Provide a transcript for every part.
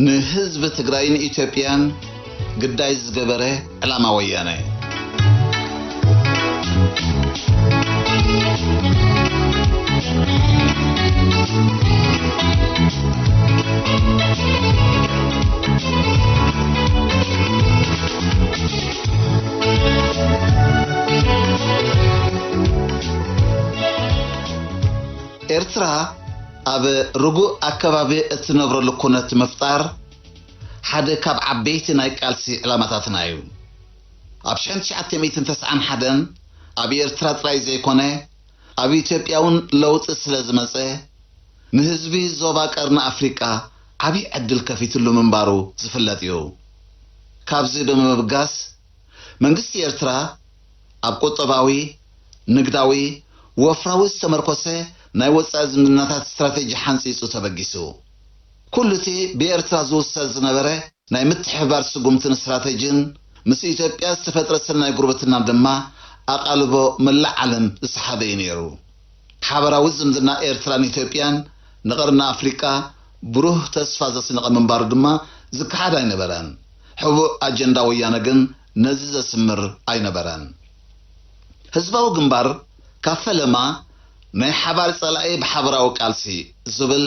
ንህዝቢ ትግራይን ኢትዮጵያን ግዳይ ዝገበረ ዕላማ ወያነ። ኤርትራ ኣብ ርጉእ ኣከባቢ እትነብረሉ ኩነት ምፍጣር ሓደ ካብ ዓበይቲ ናይ ቃልሲ ዕላማታትና እዩ። ኣብ ሽሕን ትሽዓተ ሚእትን ተስዓን ሓደን ኣብ ኤርትራ ጥራይ ዘይኮነ፣ ኣብ ኢትዮጵያ እውን ለውጢ ስለ ዝመጸ፣ ንህዝቢ ዞባ ቀርኒ ኣፍሪቃ ዓብዪ ዕድል ከፊትሉ ምንባሩ ዝፍለጥ እዩ። ካብዚ ብምብጋስ፣ መንግስቲ ኤርትራ ኣብ ቁጠባዊ፣ ንግዳዊ፣ ወፍራዊ ዝተመርኮሰ ናይ ወጻኢ ዝምድናታት ስትራቴጂ ሓንጺጹ ተበጊሱ። ኩሉ እቲ ብኤርትራ ዝውሰድ ዝነበረ ናይ ምትሕብባር ስጉምትን ስትራቴጂን፣ ምስ ኢትዮጵያ ዝተፈጥረ ሰናይ ጉርብትና ድማ ኣቓልቦ መላእ ዓለም ዝሰሓበ እዩ ነይሩ። ሓበራዊ ዝምድና ኤርትራን ኢትዮጵያን ንቐርኒ ኣፍሪቃ ብሩህ ተስፋ ዘስነቐ ምንባሩ ድማ ዝከሓድ ኣይነበረን። ሕቡእ ኣጀንዳ ወያነ ግን ነዚ ዘስምር ኣይነበረን። ህዝባዊ ግንባር ካብ ፈለማ ናይ ሓባር ጸላኢ ብሓባራዊ ቃልሲ ዝብል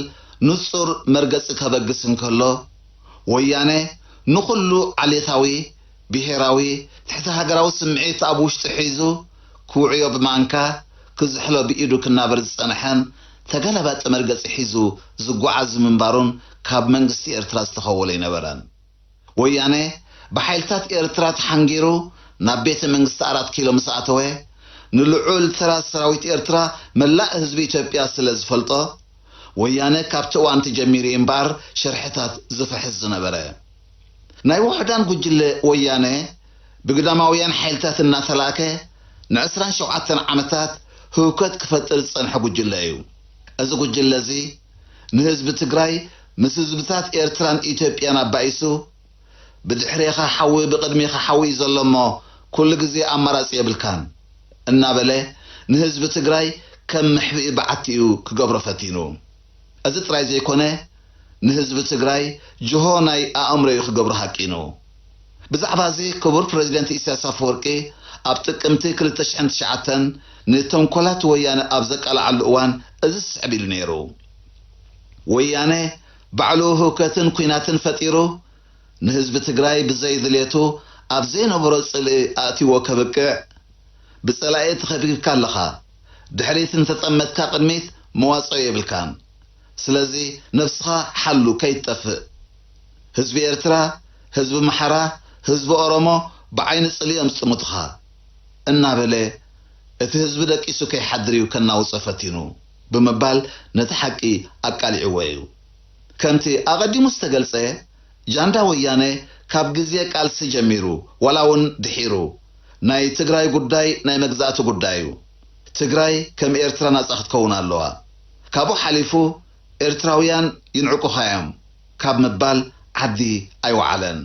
ንጹር መርገጺ ከበግስ እንከሎ፣ ወያነ ንኹሉ ዓሌታዊ፣ ብሄራዊ፣ ትሕቲ ሃገራዊ ስምዒት ኣብ ውሽጡ ሒዙ፣ ክውዕዮ ብማንካ፣ ክዝሕሎ ብኢዱ ክናበር ዝጸንሐን ተገላባጢ መርገጺ ሒዙ ዝጓዓዝ ምንባሩን ካብ መንግስቲ ኤርትራ ዝተኸወለ ኣይነበረን። ወያነ ብሓይልታት ኤርትራ ተሓንጊሩ ናብ ቤተ መንግስቲ ኣራት ኪሎ ምስ ኣተወ፣ ንልዑል ተራ ሰራዊት ኤርትራ መላእ ህዝቢ ኢትዮጵያ ስለ ዝፈልጦ፣ ወያነ ካብቲ እዋንቲ ጀሚሩ እዩ እምበኣር ሸርሕታት ዝፍሕስ ዝነበረ። ናይ ውሑዳን ጉጅለ ወያነ ብግዳማውያን ሓይልታት እናተላእከ ንዕስራን ሸውዓተን ዓመታት ህውከት ክፈጥር ዝጸንሐ ጉጅለ እዩ። እዚ ጉጅለ እዚ ንህዝቢ ትግራይ ምስ ህዝብታት ኤርትራን ኢትዮጵያን ኣባኢሱ፣ "ብድሕሬኻ ሓዊ፣ ብቕድሜኻ ሓዊ እዩ ዘሎ እሞ፣ ኩሉ ግዜ ኣማራጺ የብልካን" እናበለ ንህዝቢ ትግራይ ከም መሕብኢ በዓቲ እዩ ክገብሮ ፈቲኑ። እዚ ጥራይ ዘይኮነ፣ ንህዝቢ ትግራይ ጅሆ ናይ ኣእምሮ እዩ ክገብሮ ሃቂኑ። ብዛዕባ እዚ ክቡር ፕረዚደንት ኢሳያስ ኣፈወርቂ ኣብ ጥቅምቲ ክልተ ሽሕን ትሽዓተን ንተንኮላት ወያነ ኣብ ዘቃልዓሉ እዋን እዚ ዝስዕብ ኢሉ ነይሩ። "ወያነ ባዕሉ ህውከትን ኲናትን ፈጢሩ ንህዝቢ ትግራይ ብዘይ ድሌቱ ኣብ ዘይነበሮ ጽልኢ ኣእትይዎ ከብቅዕ፣ ብጸላኢ ተኸቢብካ ኣለኻ። ድሕሪት እንተጠመትካ ቅድሚት መዋጽኦ የብልካን። ስለዚ ነብስኻ ሓሉ ከይትጠፍእ። ህዝቢ ኤርትራ፣ ህዝቢ ኣምሓራ፣ ህዝቢ ኦሮሞ ብዓይኒ ጽልኢ እዮም ዝጥምቱኻ" እናበለ እቲ ህዝቢ ደቂሱ ከይሓድር እዩ ከናውጾ ፈቲኑ ብምባል ነቲ ሓቂ ኣቃሊዕዎ እዩ። ከምቲ ኣቐዲሙ ዝተገልጸ፣ ጃንዳ ወያነ ካብ ግዜ ቃልሲ ጀሚሩ፣ ዋላ እውን ድሒሩ፣ ናይ ትግራይ ጉዳይ ናይ መግዛእቲ ጉዳይ እዩ። ትግራይ ከም ኤርትራ ናጻ ክትከውን ኣለዋ። ካብኡ ሓሊፉ ኤርትራውያን ይንዕቁኻ እዮም ካብ ምባል ዓዲ ኣይወዓለን።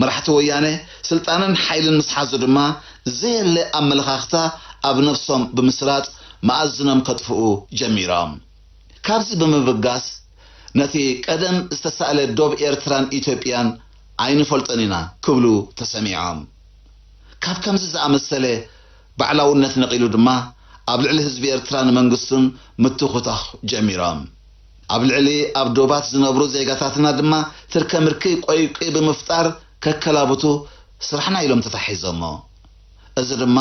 መራሕቲ ወያነ ስልጣንን ሓይልን ምስ ሓዙ ድማ ዘየለ ኣመለኻኽታ ኣብ ነፍሶም ብምስራጽ መኣዝኖም ከጥፍኡ ጀሚሮም። ካብዚ ብምብጋስ ነቲ ቀደም ዝተሳእለ ዶብ ኤርትራን ኢትዮጵያን ኣይንፈልጦን ኢና ክብሉ ተሰሚዖም። ካብ ከምዚ ዝኣመሰለ ባዕላውነት ነቒሉ ድማ ኣብ ልዕሊ ህዝቢ ኤርትራን መንግስቱን ምትኹታኽ ጀሚሮም። ኣብ ልዕሊ ኣብ ዶባት ዝነብሩ ዜጋታትና ድማ ትርከ ምርኪ ቆይቂ ብምፍጣር ከከላብቱ ስራሕና ኢሎም ተታሒዞሞ። እዚ ድማ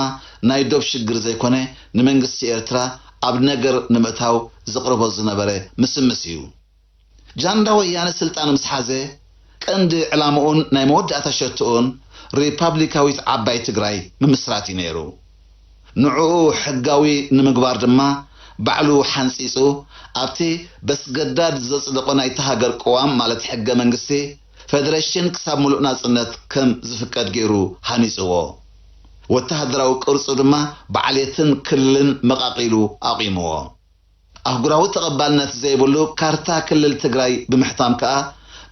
ናይ ዶብ ሽግር ዘይኮነ ንመንግስቲ ኤርትራ ኣብ ነገር ንምእታው ዝቕርቦ ዝነበረ ምስምስ እዩ። ጃንዳ ወያነ ስልጣን ምስ ሓዘ ቀንዲ ዕላምኡን ናይ መወዳእታ ሸትኡን ሪፓብሊካዊት ዓባይ ትግራይ ምምስራት እዩ ነይሩ። ንዕኡ ሕጋዊ ንምግባር ድማ ባዕሉ ሓንጺጹ ኣብቲ በስገዳድ ዘጽደቖ ናይታ ሃገር ቅዋም ማለት ሕገ መንግስቲ ፌደሬሽን ክሳብ ምሉእ ናጽነት ከም ዝፍቀድ ገይሩ ሃኒጽዎ። ወተሃደራዊ ቅርጹ ድማ ብዓሌትን ክልልን መቓቒሉ ኣቑምዎ። ኣህጉራዊ ተቐባልነት ዘይብሉ ካርታ ክልል ትግራይ ብምሕታም ከኣ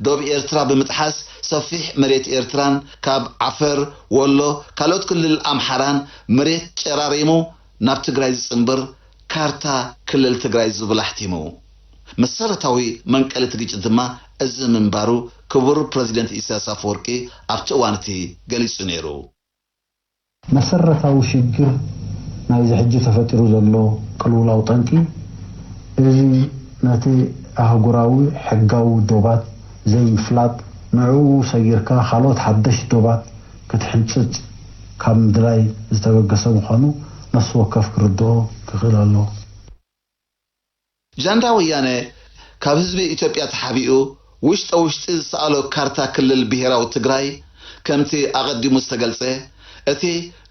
ዶብ ኤርትራ ብምጥሓስ ሰፊሕ መሬት ኤርትራን ካብ ዓፈር፣ ወሎ፣ ካልኦት ክልል ኣምሓራን መሬት ጨራሪሙ ናብ ትግራይ ዝጽንብር ካርታ ክልል ትግራይ ዝብል ኣሕቲሙ። መሰረታዊ መንቀሊ እቲ ግጭት ድማ እዚ ምንባሩ ክቡር ፕረዚደንት ኢሳያስ ኣፈወርቂ ኣብቲ እዋን እቲ ገሊጹ ነይሩ። መሰረታዊ ሽግር ናይዚ ሕጂ ተፈጢሩ ዘሎ ቅልውላው ጠንቂ፣ እዚ ነቲ ኣህጉራዊ ሕጋዊ ዶባት ዘይምፍላጥ፣ ንዕኡ ሰጊርካ ካልኦት ሓደሽቲ ዶባት ክትሕንጽጽ ካብ ምድላይ ዝተበገሰ ምዃኑ ነፍሲ ወከፍ ክርድኦ ክኽእል ኣለዎ። ጃንዳ ወያነ ካብ ህዝቢ ኢትዮጵያ ተሓቢኡ ውሽጠ ውሽጢ ዝሰኣሎ ካርታ ክልል ብሄራዊ ትግራይ፣ ከምቲ ኣቐዲሙ ዝተገልጸ፣ እቲ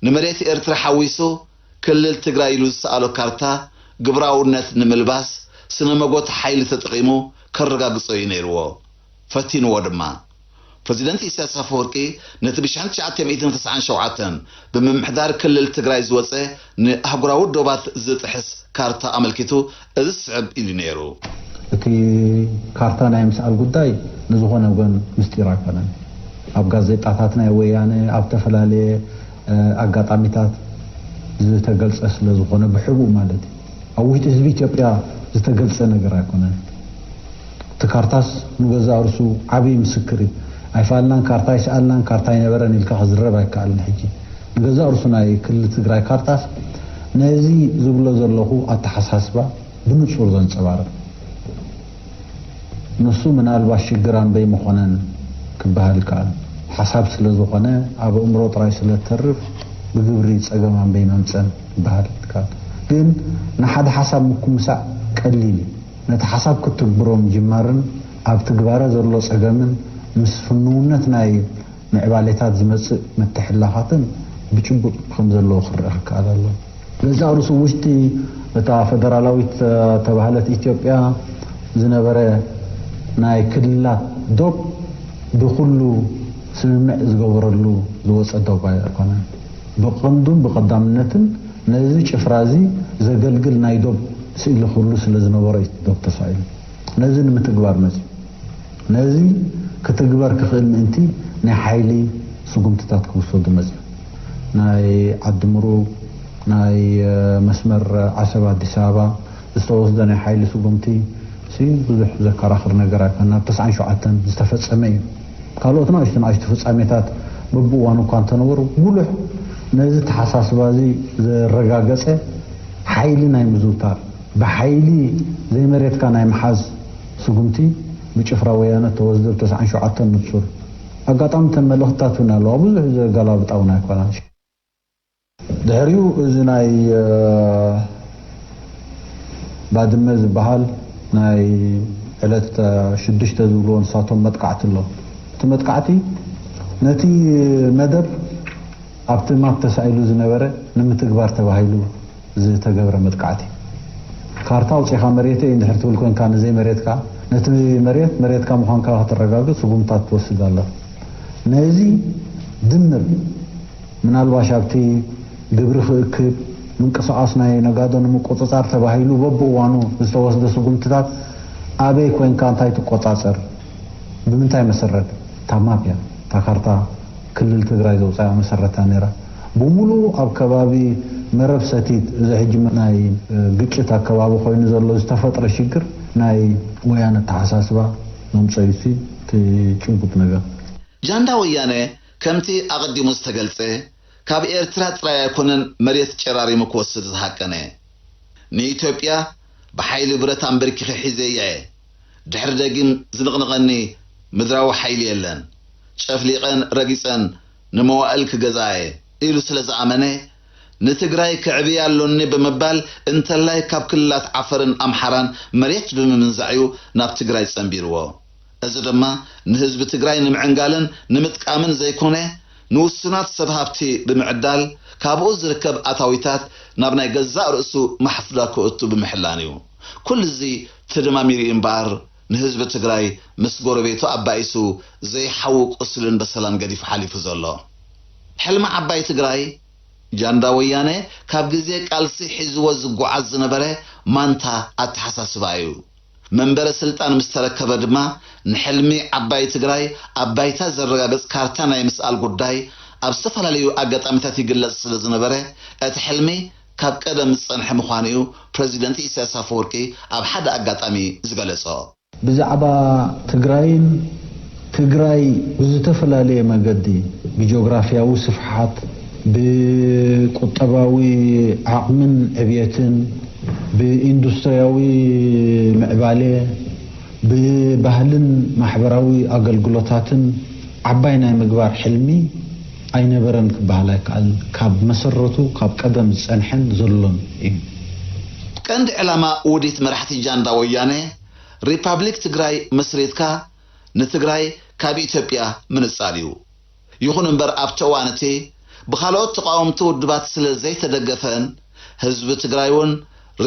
ንመሬት ኤርትራ ሓዊሱ ክልል ትግራይ ኢሉ ዝሰኣሎ ካርታ ግብራውነት ንምልባስ ስነ መጎት ሓይሊ ተጠቒሙ ከረጋግጾ እዩ ነይርዎ። ፈቲንዎ ድማ። ፕረዚደንት ኢሳያስ ኣፈወርቂ ነቲ ብሽሕን ትሽዓተ ሚእትን ተስዓን ሸውዓተን ብምምሕዳር ክልል ትግራይ ዝወጸ ንኣህጉራዊ ዶባት ዝጥሕስ ካርታ ኣመልኪቱ እዚ ዝስዕብ ኢሉ ነይሩ። እቲ ካርታ ናይ ምስኣል ጉዳይ ንዝኾነ ወገን ምስጢር ኣይኮነን። ኣብ ጋዜጣታት ናይ ወያነ ኣብ ዝተፈላለየ ኣጋጣሚታት ዝተገልጸ ስለ ዝኾነ፣ ብሕቡእ ማለት እዩ፣ ኣብ ውሽጢ ህዝቢ ኢትዮጵያ ዝተገልጸ ነገር ኣይኮነን። እቲ ካርታስ ንገዛእ ርእሱ ዓብዪ ምስክር እዩ። ኣይፋልናን፣ ካርታ ኣይሰኣልናን፣ ካርታ ኣይነበረን ኢልካ ክዝረብ ኣይከኣልን። ሕጂ ንገዛእ ርእሱ ናይ ክልል ትግራይ ካርታስ ነዚ ዝብሎ ዘለኹ ኣተሓሳስባ ብንጹር ዘንጸባርቕ። ንሱ ምናልባት ሽግር ኣንበይ ምኾነን ክበሃል ይከኣል። ሓሳብ ስለ ዝኾነ፣ ኣብ ኣእምሮ ጥራይ ስለ እተርፍ፣ ብግብሪ ጸገም ኣንበይ መምጸን ክበሃል ይከኣል። ግን ንሓደ ሓሳብ ምኩምሳዕ ቀሊል እዩ። ነቲ ሓሳብ ክትግብሮ ምጅማርን ኣብ ትግባረ ዘሎ ጸገምን ምስ ፍኑውነት ናይ ምዕባሌታት ዝመጽእ ምትሕልላኻትን ብጭቡጥ ከም ዘለዎ ክረኣ ክከኣል ኣለዎ። ገዛእ ርእሱ ውሽጢ እታ ፈደራላዊት ተባህለት ኢትዮጵያ ዝነበረ ናይ ክልላት ዶብ ብኹሉ ስምምዕ ዝገበረሉ ዝወጸ ዶብ ኣይኮነን። ብቐንዱን ብቐዳምነትን ነዚ ጭፍራ እዚ ዘገልግል ናይ ዶብ ስእሊ ክህሉ ስለ ዝነበሮ እዩ ዶብ ተሳኢሉ። ነዚ ንምትግባር መጺኡ። ነዚ ክትግበር ክኽእል ምእንቲ ናይ ሓይሊ ስጉምትታት ክውሰዱ መጺኡ። ናይ ዓዲ ምሩግ፣ ናይ መስመር ዓሰብ ኣዲስ ኣበባ ዝተወስደ ናይ ሓይሊ ስጉምቲ ሲ ብዙሕ ዘከራኽር ነገር ኣይኮነን። ኣብ ተስዓን ሸውዓተን ዝተፈጸመ እዩ። ካልኦት ንኣሽቱ ንኣሽቱ ፍጻሜታት በብእዋኑ እኳ እንተነበሩ፣ ጉሉሕ ነዚ ተሓሳስባ እዚ ዘረጋገጸ ሓይሊ ናይ ምዝውታር፣ ብሓይሊ ዘይመሬትካ ናይ ምሓዝ ስጉምቲ ብጭፍራ ወያነ ተወስደ ብ ተስዓን ሸውዓተን ንጹር። ኣጋጣሚ እተን መልእኽትታት እውን ኣለዋ፣ ብዙሕ ዘገላብጣ እውን ኣይኮናን። ድሕሪኡ እዚ ናይ ባድመ ዝበሃል ናይ ዕለት ሽዱሽተ ዝብልዎ ንሳቶም መጥቃዕቲ ኣሎ። እቲ መጥቃዕቲ ነቲ መደብ ኣብቲ ማፕ ተሳኢሉ ዝነበረ ንምትግባር ተባሂሉ ዝተገብረ መጥቃዕቲ። ካርታ ኣውፂኻ መሬተይ እንድሕር ትብል ኮይንካ ንዘይ መሬትካ፣ ነቲ መሬት መሬትካ ምዃንካ ከተረጋግፅ ስጉምታት ትወስድ ኣለኻ። ነዚ ድምር ምናልባሽ ኣብቲ ግብሪ ክእክብ፣ ምንቅስቓስ ናይ ነጋዶ ንምቁፅፃር ተባሂሉ በብእዋኑ ዝተወስደ ስጉምትታት ኣበይ ኮይንካ እንታይ ትቆፃፀር፣ ብምንታይ መሰረት? እታ ማፕ እያ፣ እታ ካርታ ክልል ትግራይ ዘውፅኣ መሰረት እያ ነይራ። ብሙሉኡ ኣብ ከባቢ መረብ ሰቲት፣ እዚ ሕጂ ናይ ግጭት ኣከባቢ ኮይኑ ዘሎ ዝተፈጥረ ሽግር ናይ ወያነ ኣተሓሳስባ መምፀኢሲ እቲ ጭቡጥ ነገር። ጃንዳ ወያነ ከምቲ ኣቐዲሙ ዝተገልጸ ካብ ኤርትራ ጥራይ ኣይኮነን መሬት ጨራሪሙ ክወስድ ዝሃቀነ። ንኢትዮጵያ ብሓይሊ ብረት ኣንበርኪኸ ሒዘያ እየ፣ ድሕሪ ደጊም ዝንቕንቐኒ ምድራዊ ሓይሊ የለን፣ ጨፍሊቐን ረጊጸን ንመዋእል ክገዝኣ እየ ኢሉ ስለ ዝኣመነ፣ ንትግራይ ከዕብያ ኣሎኒ ብምባል እንተላይ ካብ ክልላት ዓፈርን ኣምሓራን መሬት ብምምንዛዕ'ዩ ናብ ትግራይ ጸንቢርዎ። እዚ ድማ ንህዝቢ ትግራይ ንምዕንጋልን ንምጥቃምን ዘይኮነ፣ ንውሱናት ሰብ ሃብቲ ብምዕዳል ካብኡ ዝርከብ ኣታዊታት ናብ ናይ ገዛእ ርእሱ ማሕፉዳ ክእቱ ብምሕላን እዩ። ኩሉ እዚ ተደማሚሩ እዩ እምበኣር ንህዝቢ ትግራይ ምስ ጎረቤቱ ኣባኢሱ ዘይሓዊ ቁስልን በሰላን ገዲፉ ሓሊፉ ዘሎ። ሕልሚ ዓባይ ትግራይ ጃንዳ ወያነ ካብ ግዜ ቃልሲ ሒዝዎ ዝጓዓዝ ዝነበረ ማንታ ኣተሓሳስባ እዩ። መንበረ ስልጣን ምስ ተረከበ ድማ ንሕልሚ ዓባይ ትግራይ ኣብ ባይታ ዘረጋግፅ ካርታ ናይ ምስኣል ጉዳይ ኣብ ዝተፈላለዩ ኣጋጣሚታት ይግለፅ ስለ ዝነበረ እቲ ሕልሚ ካብ ቀደም ዝጸንሐ ምዃኑ እዩ ፕረዚደንት ኢሳያስ ኣፈወርቂ ኣብ ሓደ ኣጋጣሚ ዝገለጾ። ብዛዕባ ትግራይን ትግራይ ብዝተፈላለየ መገዲ ብጂኦግራፊያዊ ስፍሓት፣ ብቁጠባዊ ዓቕምን ዕብየትን፣ ብኢንዱስትሪያዊ ምዕባለ፣ ብባህልን ማሕበራዊ ኣገልግሎታትን ዓባይ ናይ ምግባር ሕልሚ ኣይነበረን ክበሃል ኣይከኣልን። ካብ መሰረቱ ካብ ቀደም ዝጸንሐን ዘሎን እዩ። ቀንዲ ዕላማ ውዲት መራሕቲ ጃንዳ ወያነ ሪፓብሊክ ትግራይ መስሪትካ ንትግራይ ካብ ኢትዮጵያ ምንጻል እዩ። ይኹን እምበር ኣብቲ እዋን እቲ ብኻልኦት ተቓወምቲ ውድባት ስለ ዘይተደገፈን ህዝቢ ትግራይ እውን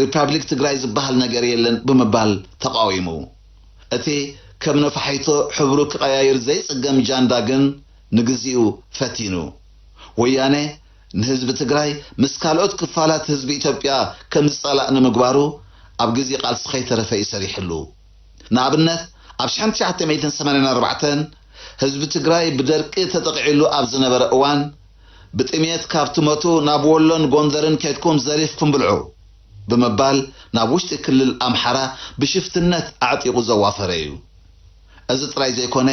ሪፓብሊክ ትግራይ ዝበሃል ነገር የለን ብምባል ተቓዊሙ። እቲ ከም ነፋሒቶ ሕብሩ ክቐያይር ዘይጽገም ጃንዳ ግን ንግዚኡ ፈቲኑ። ወያነ ንህዝቢ ትግራይ ምስ ካልኦት ክፋላት ህዝቢ ኢትዮጵያ ከም ዝጸላእ ንምግባሩ ኣብ ግዜ ቃልሲ ከይተረፈ እዩ ሰሪሕሉ። ንኣብነት ኣብ ሽሕን ትሽዓተ ሚእትን ሰማንያን ኣርባዕተን ህዝቢ ትግራይ ብደርቂ ተጠቒዕሉ ኣብ ዝነበረ እዋን ብጥሜት ካብ ትመቱ ናብ ወሎን ጎንደርን ከድኩም ዘሪፍኩም ብልዑ ብምባል ናብ ውሽጢ ክልል ኣምሓራ ብሽፍትነት ኣዕጢቑ ዘዋፈረ እዩ። እዚ ጥራይ ዘይኮነ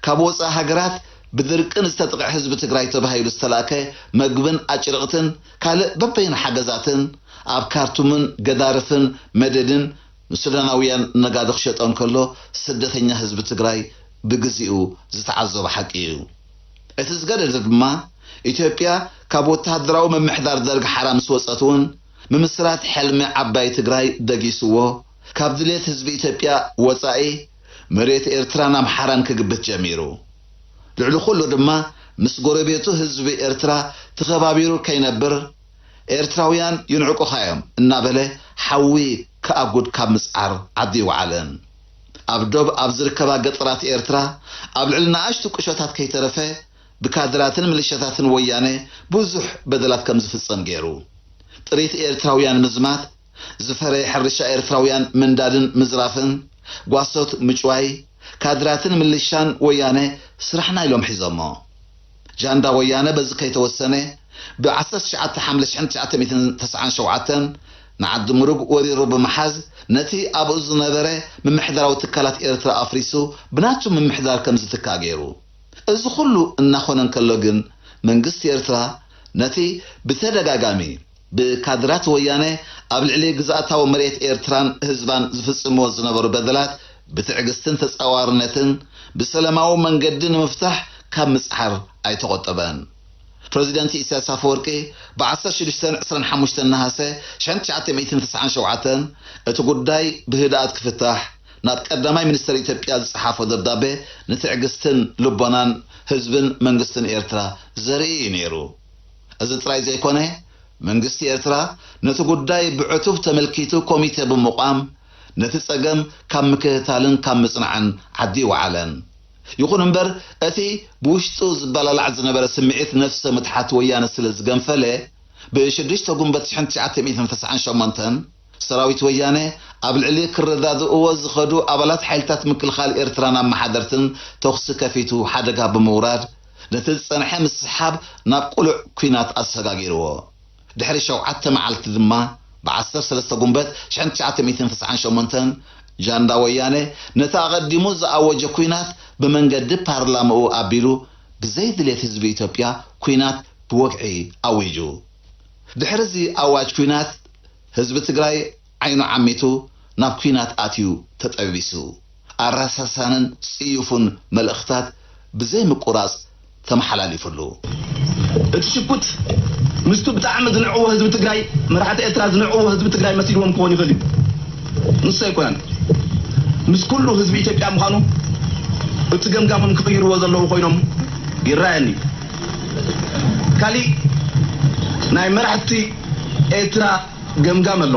ካብ ወፃኢ ሃገራት ብድርቂ ንዝተጥቕዕ ህዝቢ ትግራይ ተባሂሉ ዝተላእከ መግብን ኣጭርቕትን ካልእ በበይኑ ሓገዛትን ኣብ ካርቱምን ገዳርፍን መደድን ንሱዳናውያን ነጋዶ ክሸጦ እንከሎ ስደተኛ ህዝቢ ትግራይ ብግዚኡ ዝተዓዘቦ ሓቂ እዩ። እቲ ዝገደደ ድማ ኢትዮጵያ ካብ ወተሃደራዊ ምምሕዳር ደርግ ሓራ ምስ ወፀት እውን ምምስራት ሕልሚ ዓባይ ትግራይ ደጊስዎ ካብ ድሌት ህዝቢ ኢትዮጵያ ወፃኢ መሬት ኤርትራን ኣምሓራን ክግብት ጀሚሩ። ልዕሊ ኩሉ ድማ ምስ ጎረቤቱ ህዝቢ ኤርትራ ተኸባቢሩ ከይነብር ኤርትራውያን ይንዕቁኻ እዮም እናበለ ሓዊ ክኣጉድ ካብ ምጽዓር ዓዲ ይወዓለን። ኣብ ዶብ ኣብ ዝርከባ ገጠራት ኤርትራ ኣብ ልዕሊ ንኣሽቱ ቁሸታት ከይተረፈ ብካድራትን ምልሻታትን ወያነ ብዙሕ በደላት ከም ዝፍጸም ገይሩ። ጥሪት ኤርትራውያን ምዝማት፣ ዝፈረየ ሕርሻ ኤርትራውያን ምንዳድን ምዝራፍን፣ ጓሶት ምጭዋይ፣ ካድራትን ምልሻን ወያነ ስራሕና ኢሎም ሒዞሞ። ጃንዳ ወያነ በዚ ከይተወሰነ ብ ዓሰርተ ትሽዓተ ሓምለ ሽሕን ትሽዓተ ሚእትን ተስዓን ሸውዓተን ንዓዲ ምሩግ ወሪሩ ብምሓዝ ነቲ ኣብኡ ዝነበረ ምምሕዳራዊ ትካላት ኤርትራ ኣፍሪሱ ብናቱ ምምሕዳር ከም ዝትካእ ገይሩ። እዚ ኩሉ እናኾነ እንከሎ ግን መንግስቲ ኤርትራ ነቲ ብተደጋጋሚ ብካድራት ወያነ ኣብ ልዕሊ ግዝኣታዊ መሬት ኤርትራን ህዝባን ዝፍጽምዎ ዝነበሩ በደላት ብትዕግስትን ተጻዋርነትን ብሰላማዊ መንገዲ ንምፍታሕ ካብ ምጽዓር ኣይተቖጠበን። ፕረዚደንት ኢሳያስ ኣፈወርቂ ብ ዓሰርተ ሽዱሽተ ዕስራን ሓሙሽተን ነሃሰ ሽሕን ትሽዓተ ሚእትን ተስዓን ሸውዓተን እቲ ጉዳይ ብህድኣት ክፍታሕ ናብ ቀዳማይ ሚኒስተር ኢትዮጵያ ዝጸሓፎ ደብዳቤ ንትዕግስትን ልቦናን ህዝብን መንግስትን ኤርትራ ዘርኢ እዩ ነይሩ። እዚ ጥራይ ዘይኮነ መንግስቲ ኤርትራ ነቲ ጉዳይ ብዕቱብ ተመልኪቱ ኮሚቴ ብምቋም ነቲ ጸገም ካብ ምክትታልን ካብ ምጽናዕን ዓዲ ይወዓለን። ይኹን እምበር እቲ ብውሽጡ ዝበላላዕ ዝነበረ ስምዒት ነፍሰ ምትሓት ወያነ ስለ ዝገንፈለ ብሽዱሽተ ጉንበት ሽሕን ትሽዓተ ሚእትን ተስዓን ሸሞንተን ሰራዊት ወያነ ኣብ ልዕሊ ክረዳድእዎ ዝኸዱ ኣባላት ሓይልታት ምክልኻል ኤርትራን ኣመሓደርትን ተኹሲ ከፊቱ ሓደጋ ብምውራድ ነቲ ዝጸንሐ ምስሓብ ናብ ቅሉዕ ኲናት ኣሰጋጊርዎ። ድሕሪ ሸውዓተ መዓልቲ ድማ ብ ዓሰርተ ሰለስተ ጉንበት ሽሕን ትሽዓተ ሚእትን ተስዓን ሸሞንተን ጃንዳ ወያነ ነቲ ኣቐዲሙ ዝኣወጀ ኲናት ብመንገዲ ፓርላማኡ ኣቢሉ ብዘይ ድሌት ህዝቢ ኢትዮጵያ ኲናት ብወግዒ ኣዊጁ። ድሕሪ እዚ ኣዋጅ ኲናት ህዝቢ ትግራይ ዓይኑ ዓሚቱ ናብ ኲናት ኣትዩ ተጠቢሱ። ኣረሳሳንን ጽዩፉን መልእኽታት ብዘይ ምቁራጽ ተመሓላሊፉሉ። እቲ ሽኩት ምስቱ ብጣዕሚ ዝንዕዎ ህዝቢ ትግራይ መራሕቲ ኤርትራ ዝንዕዎ ህዝቢ ትግራይ መሲልዎም ክኾን ይኽእል እዩ። ንሱ ኣይኮነን። ምስ ኩሉ ህዝቢ ኢትዮጵያ ምዃኑ እቲ ገምጋሞም ክቕይርዎ ዘለዉ ኮይኖም ይረኣየኒ። ካሊእ ናይ መራሕቲ ኤርትራ ገምጋም ኣሎ።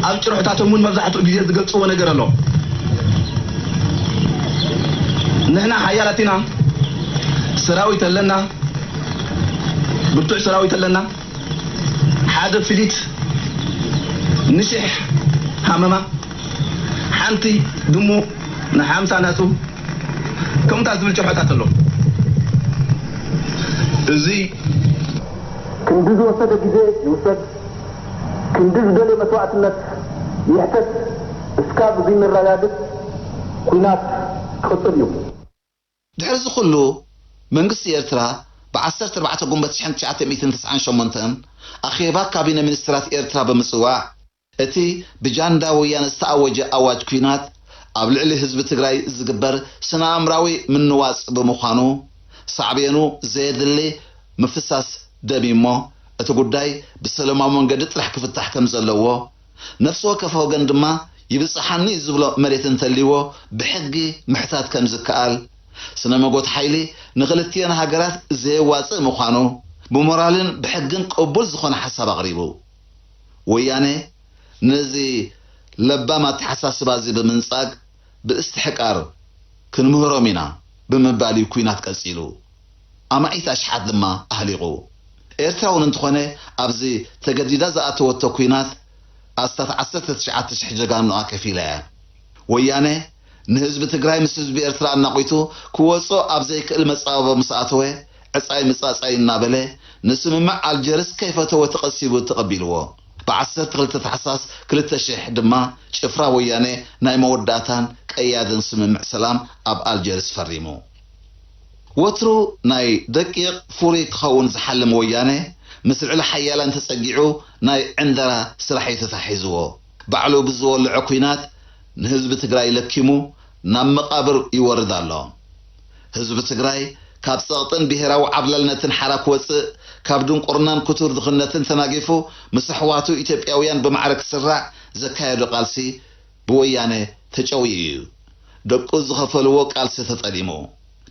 ኣብ ጭርሖታቶም እውን መብዛሕትኡ ግዜ ዝገልፅዎ ነገር ኣሎ። ንሕና ሓያላት ኢና፣ ሰራዊት ኣለና፣ ብርቱዕ ሰራዊት ኣለና፣ ሓደ ፍሊት ንሽሕ ሃመማ፣ ሓንቲ ድሙ ንሓምሳ ናፁ፣ ከምኡታት ዝብል ጭርሖታት ኣሎ። እዚ ክንዲ ዝወሰደ ግዜ ይውሰድ፣ ክንዲ ዝደልዮ መስዋእትነት ይሕተት፣ እስካብ ዘይነረጋግጽ ኲናት ክቕጽል እዩ። ድሕሪ እዚ ኩሉ፣ መንግስቲ ኤርትራ ብ ዓሰርተ ኣርባዕተ ጉንበት ሽሕን ትሽዓተ ሚእትን ተስዓን ሸሞንተን ኣኼባ ካቢነ ሚኒስትራት ኤርትራ ብምጽዋዕ፣ እቲ ብጃንዳ ወያነ ዝተኣወጀ ኣዋጅ ኲናት ኣብ ልዕሊ ህዝቢ ትግራይ ዝግበር ስነ ኣእምራዊ ምንዋጽ ብምዃኑ፣ ሳዕቤኑ ዘየድሊ ምፍሳስ ደም እዩ እሞ፣ እቲ ጉዳይ ብሰላማዊ መንገዲ ጥራሕ ክፍታሕ ከም ዘለዎ፣ ነፍሲ ወከፍ ወገን ድማ ይብጽሓኒ ዝብሎ መሬት እንተልይዎ ብሕጊ ምሕታት ከም ዝከኣል፣ ስነ መጎት ሓይሊ ንኽልቲኤን ሃገራት ዘየዋጽእ ምዃኑ ብሞራልን ብሕግን ቅቡል ዝኾነ ሓሳብ ኣቕሪቡ። ወያነ ነዚ ለባም ኣተሓሳስባ እዚ ብምንጻግ ብእስትሕቃር ክንምህሮም ኢና ብምባል እዩ ኲናት ቀጺሉ። ኣማኢት ኣሽሓት ድማ ኣህሊቑ። ኤርትራ እውን እንተኾነ ኣብዚ ተገዲዳ ዝኣተወቶ ኲናት ኣስታት ዓሰርተ ትሽዓተ ሽሕ ጀጋኑኣ ከፊላ እያ። ወያነ ንህዝቢ ትግራይ ምስ ህዝቢ ኤርትራ ኣናቒቱ ክወጾ ኣብ ዘይክእል መጻብቦ ምስ ኣተወ ዕጻይ ምጻጻይ እናበለ ንስምምዕ ኣልጀርስ ከይፈተወ ተቐሲቡ ተቐቢልዎ። ብ ዓሰርተ ክልተ ታሕሳስ ክልተ ሽሕ ድማ ጭፍራ ወያነ ናይ መወዳእታን ቀያድን ስምምዕ ሰላም ኣብ ኣልጀርስ ፈሪሙ። ወትሩ ናይ ደቂቕ ፍሩይ ክኸውን ዝሓልም ወያነ ምስ ልዕሊ ሓያላን ተጸጊዑ ናይ ዕንደራ ስራሕ እዩ ተታሒዝዎ። ባዕሉ ብዝወልዖ ኲናት ንህዝቢ ትግራይ ለኪሙ ናብ መቓብር ይወርድ ኣሎ። ህዝቢ ትግራይ ካብ ጸቕጥን ብሄራዊ ዓብላልነትን ሓራ ክወጽእ፣ ካብ ድንቁርናን ክቱር ድኽነትን ተናጊፉ ምስ ኣሕዋቱ ኢትዮጵያውያን ብማዕረ ክስራዕ ዘካየዶ ቃልሲ ብወያነ ተጨውዩ እዩ። ደቁ ዝኸፈልዎ ቃልሲ ተጠሊሙ።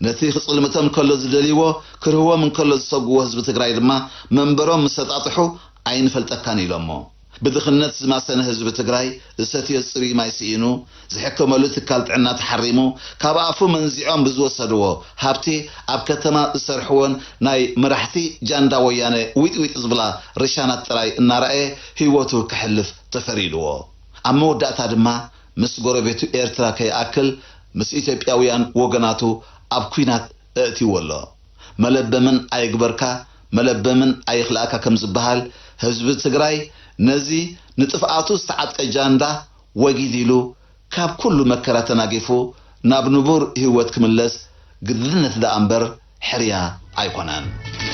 ነቲ ክጽልምቶም ከሎ ዝደልይዎ፣ ክርህዎም እንከሎ ዝሰግዎ ህዝቢ ትግራይ ድማ መንበሮም ምስ ተጣጥሑ ኣይንፈልጠካን ኢሎሞ። ብድኽነት ዝማሰነ ህዝቢ ትግራይ ዝሰትዮ ጽሩይ ማይ ስኢኑ፣ ዝሕከመሉ ትካል ጥዕና ተሓሪሙ፣ ካብ ኣፉ መንዚዖም ብዝወሰድዎ ሃብቲ ኣብ ከተማ ዝሰርሕዎን ናይ መራሕቲ ጃንዳ ወያነ ዊጥዊጥ ዝብላ ርሻናት ጥራይ እናረኣየ ህይወቱ ከሕልፍ ተፈሪድዎ። ኣብ መወዳእታ ድማ ምስ ጎረቤቱ ኤርትራ ከይኣክል ምስ ኢትዮጵያውያን ወገናቱ ኣብ ኲናት ኣእትይዎ ኣሎ። መለበምን ኣይግበርካ፣ መለበምን ኣይኽልኣካ ከም ዝበሃል፣ ህዝቢ ትግራይ ነዚ ንጥፍኣቱ ዝተዓጥቀ ጃንዳ ወጊድ ኢሉ ካብ ኩሉ መከራ ተናጊፉ ናብ ንቡር ህይወት ክምለስ ግድነት ደኣ እምበር ሕርያ ኣይኮነን።